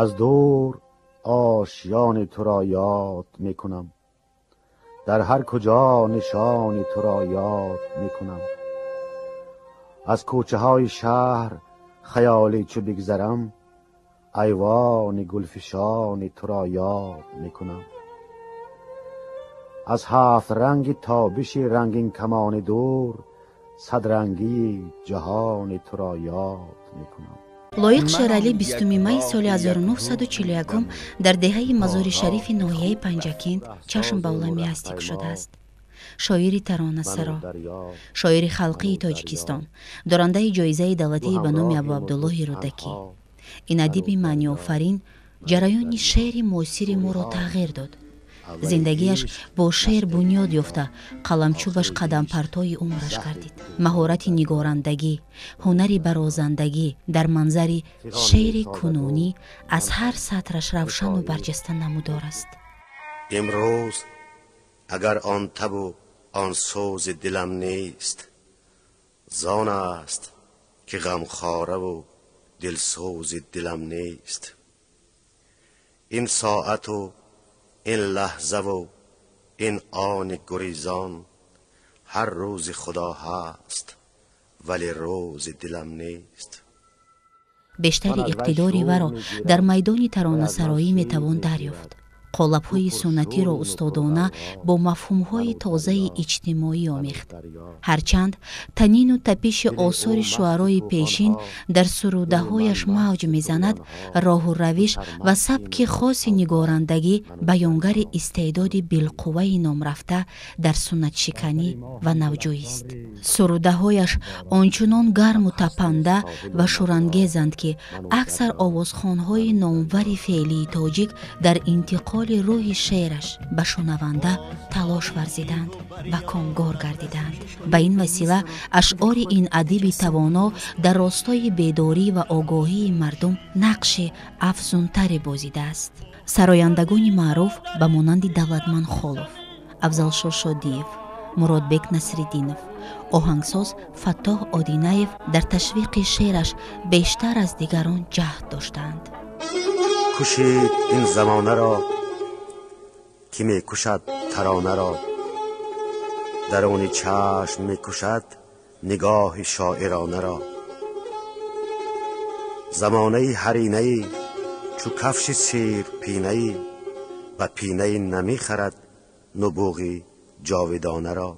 Аз дур ошёни туро ёд мекунам, дар ҳар куҷо нишони туро ёд мекунам. Аз кӯчаҳои шаҳр хаёлӣ чу бигзарам, айвони гулфишони туро ёд мекунам. Аз ҳафт ранги тобиши рангин камони дур, садрангии ҷаҳони туро ёд мекунам. Лоиқ Шералӣ 20 майи соли 1941 дар деҳаи Мазори Шарифи ноҳияи Панҷакент чашм ба олами ҳастӣ кушодааст. Шоири таронасаро, шоири халқии Тоҷикистон, дорандаи ҷоизаи давлатии ба номи Абуабдуллоҳи Рӯдакӣ. Ин адиби маъниофарин ҷараёни шеъри муосири моро тағйир дод. Зиндагиаш бо шеър бунёд ёфта, қаламчӯбаш қадампартои умраш гардид. Маҳорати нигорандагӣ, ҳунари барозандагӣ дар манзари шеъри кунунӣ аз ҳар сатраш равшану барҷаста намудор аст. Имрӯз агар он табу он сӯзи дилам нест, зон аст ки ғамхораву дилсӯзи дилам нест. Ин соату ин лаҳзаву ин они гурезон ҳар рӯзи Худо ҳаст, вале рӯзи дилам нест. Бештари иқтидори варо дар майдони таронасароӣ метавон дарёфт. Қолабҳои суннатиро устодона бо мафҳумҳои тозаи иҷтимоӣ омехт. Ҳарчанд танину тапиши осори шуарои пешин дар сурудаҳояш мавҷ мезанад, роҳу равиш ва сабки хоси нигорандагӣ баёнгари истеъдоди билқувваи номрафта дар суннатшиканӣ ва навҷӯист. Сурудаҳояш ончунон гарму тапанда ва шӯрангезанд, ки аксар овозхонҳои номвари феълии тоҷик дар интиқоли рӯҳи шеъраш ба шунаванда талош варзиданд ва комгор гардиданд. Ба ин васила ашъори ин адиби тавоно дар ростои бедорӣ ва огоҳии мардум нақши афзунтаре бозидааст. Сарояндагони маъруф ба монанди Давлатман Холов, Афзалшо Шодиев, Муродбек Насриддинов, оҳангсоз Фаттоҳ Одинаев дар ташвиқи шеъраш бештар аз дигарон ҷаҳд доштаанд. Кушид ин замонаро, ки мекушад таронаро, даруни чашм мекушад нигоҳи шоиронаро. Замонаи ҳаринаи чу кафши сирпинаи ба пинаи намехарад нубуғи ҷовидонаро.